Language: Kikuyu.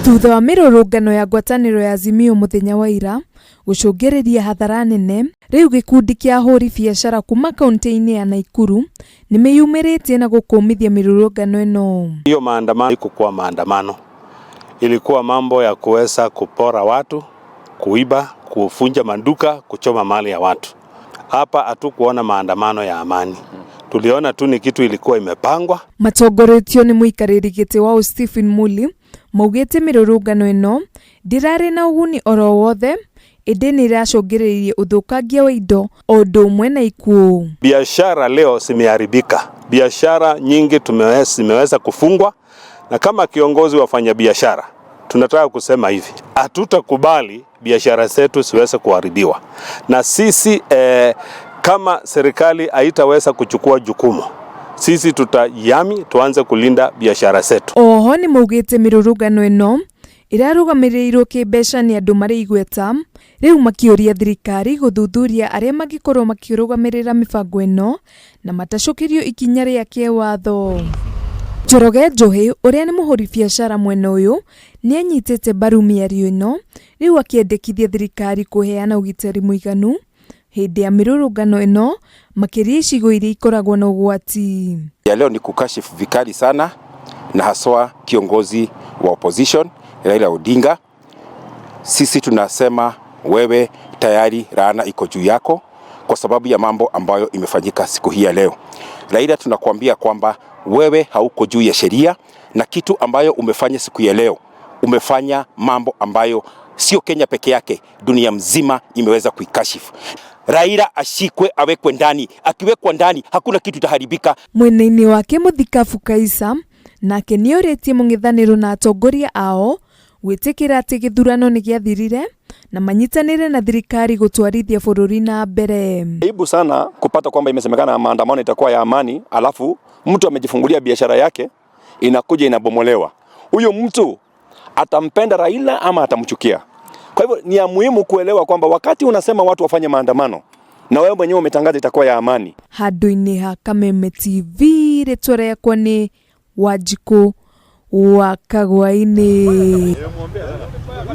Thutha wa mĩrũrũngano ya ngwatanĩro ya Azimio mũthenya wa ira gũcũngĩrĩria hathara nene, rĩu gĩkundi kĩa ahũri biacara kuma kaunti-inĩ ya Naikuru nĩmeyumĩrĩtie na gũkũmithia mĩrũrũngano ĩno. Hiyo maandamano ikukuwa maandamano, ilikuwa mambo ya kuweza kupora watu, kuiba, kufunja maduka, kuchoma mali ya watu. Hapa hatukuona maandamano ya amani, tuliona tu ni kitu ilikuwa imepangwa. Matongoretio nĩ mũikarĩri gĩtĩ wao Stephen Muli maugĩte mĩrũrũngano ĩno ndĩrarĩ na ũguni oro wothe ĩndĩ nĩ ĩracũngĩrĩirie ũthũkangia wa indo o ũndũ ũmwe na ikuũ. Biashara leo zimeharibika, biashara nyingi zimeweza kufungwa, na kama kiongozi wa wafanyabiashara tunataka kusema hivi, hatutakubali biashara zetu ziweze kuharibiwa, na sisi kama serikali haitaweza kuchukua jukumu, sisi tutajihami tuanze kulinda biashara zetu. Oho nĩ maugĩte mĩrũrũngano ĩno ĩrarũgamĩrĩirwo kĩmbeca nĩ andũ marĩ igweta, rĩu makĩũria thirikari gũthuthuria arĩa mangĩkorwo makĩrũgamĩrĩra mĩbango ĩno na matacũkĩrio ikinya rĩa kĩwatho. Njoroge Njohi ũrĩa nĩ mũhũri biacara mwena ũyũ nĩ anyitĩte mbaru mĩario ĩno, rĩu akĩendekithia thirikari kũheana ũgitĩri mũiganu hĩndĩ ya mĩrũrũngano ĩno, makĩria icigo iria ikoragwo na ũgwati. Ya leo ni kukashifu vikali sana na haswa kiongozi wa opposition Raila Odinga. Sisi tunasema wewe tayari laana iko juu yako kwa sababu ya mambo ambayo imefanyika siku hii ya leo. Raila, tunakuambia kwamba wewe hauko juu ya sheria na kitu ambayo umefanya siku ya leo, umefanya mambo ambayo sio Kenya peke yake, dunia mzima imeweza kuikashifu. Raila ashikwe, awekwe ndani. Akiwekwa ndani hakuna kitu itaharibika. Mwena-inĩ wake mũthikabu Kaisa nake nĩorĩtie mũng'ethanĩro na atongoria ao gwĩtĩkĩra atĩ gĩthurano nĩ gĩathirire na manyitanĩre na thirikari gũtwarithia bũrũri na mbere. Aibu sana kupata kwamba imesemekana maandamano itakuwa ya amani, alafu mtu amejifungulia biashara yake inakuja inabomolewa. Huyo mtu atampenda Raila ama atamchukia? Kwa hivyo ni ya muhimu kuelewa kwamba wakati unasema watu wafanye maandamano na wewe mwenyewe umetangaza itakuwa ya amani. Handũ-inĩ ha Kameme TV rĩtwa rĩakwa nĩ Wanjikũ wa Kagwainĩ.